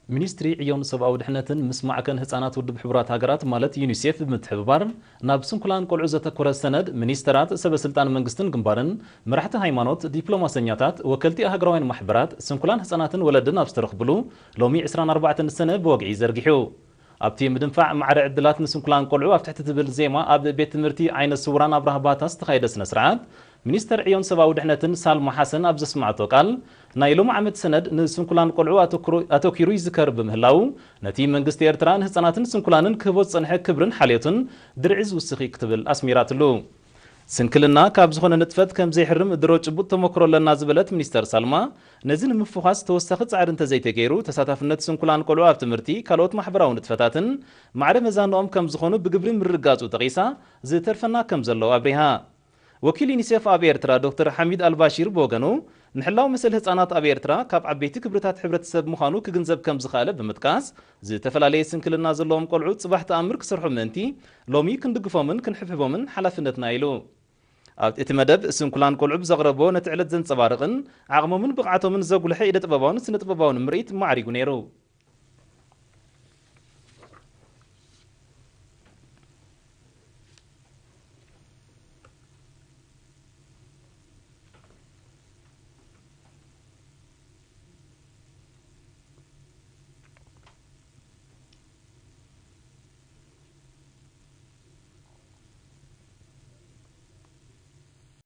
ሚኒስትሪ ዕዮን ሰብኣዊ ድሕነትን ምስ ማዕከን ህጻናት ውድብ ሕቡራት ሃገራት ማለት ዩኒሴፍ ብምትሕብባር ናብ ስንኩላን ቆልዑ ዘተኮረ ሰነድ ሚኒስተራት፣ ሰበ ስልጣን መንግስትን ግንባርን፣ መራሕቲ ሃይማኖት፣ ዲፕሎማሰኛታት፣ ወከልቲ ሃገራውያን ማሕበራት፣ ስንኩላን ህጻናትን ወለድን ኣብ ዝተረኽብሉ ሎሚ ዕስራን ኣርባዕተን ሰነ ብወግዒ ዘርጊሑ። ኣብቲ ምድንፋዕ ማዕረ ዕድላት ንስንኩላን ቆልዑ ኣብ ትሕቲ ትብል ዜማ ኣብ ቤት ትምህርቲ ዓይነ ስውራን ኣብርሃ ባታ ዝተኻየደ ስነ ስርዓት ሚኒስተር ዕዮን ሰብኣዊ ድሕነትን ሳልማ ሓሰን ኣብ ዘስማዕቶ ቃል፣ ናይ ሎም ዓመት ሰነድ ንስንኩላን ቆልዑ ኣተኩሩ- ኣተኪሩ ይዝከር ብምህላው፣ ነቲ መንግስቲ ኤርትራ ንህጻናትን ስንኩላንን ክህቦ ዝጸንሐ ክብርን ሓልዮትን ድርዒ ዝውስኽ እዩ ክትብል ኣስሚራትሉ። ስንክልና ካብ ዝኾነ ንጥፈት ከም ዘይሕርም ድሮ ጭቡጥ ተመክሮ ኣለና ዝበለት ሚኒስተር ሳልማ፣ ነዚ ንምፍዃስ ተወሳኺ ጻዕሪ እንተዘይተገይሩ፣ ተሳታፍነት ስንኩላን ቆልዑ ኣብ ትምህርቲ፣ ካልኦት ማሕበራዊ ንጥፈታትን ማዕረ መዛንኦም ከም ዝኾኑ ብግብሪ ምርግጋጹ ጠቒሳ፣ ዝተርፈና ከም ዘሎ ኣብሪሃ። ወኪል ዩኒሴፍ ኣብ ኤርትራ ዶክተር ሓሚድ ኣልባሺር ብወገኑ፣ ምሕላው መሰል ህጻናት ኣብ ኤርትራ ካብ ዓበይቲ ክብርታት ሕብረተሰብ ምዃኑ ክግንዘብ ከም ዝኸኣለ ብምጥቃስ፣ ዝተፈላለየ ስንክልና ዘለዎም ቆልዑ ጽባሕ ተኣምር ክሰርሑ ምእንቲ፣ ሎሚ ክንድግፎምን ክንሕብሕቦምን ሓላፍነትና ኢሉ። ኣብ እቲ መደብ ስንኩላን ቆልዑ ብዘቕረቦ ነቲ ዕለት ዘንጸባርቕን ዓቕሞምን ብቕዓቶምን ዘጉልሐ ኢደ ጥበባውን ስነ ጥበባውን ምርኢት ማዕሪጉ ነይሩ።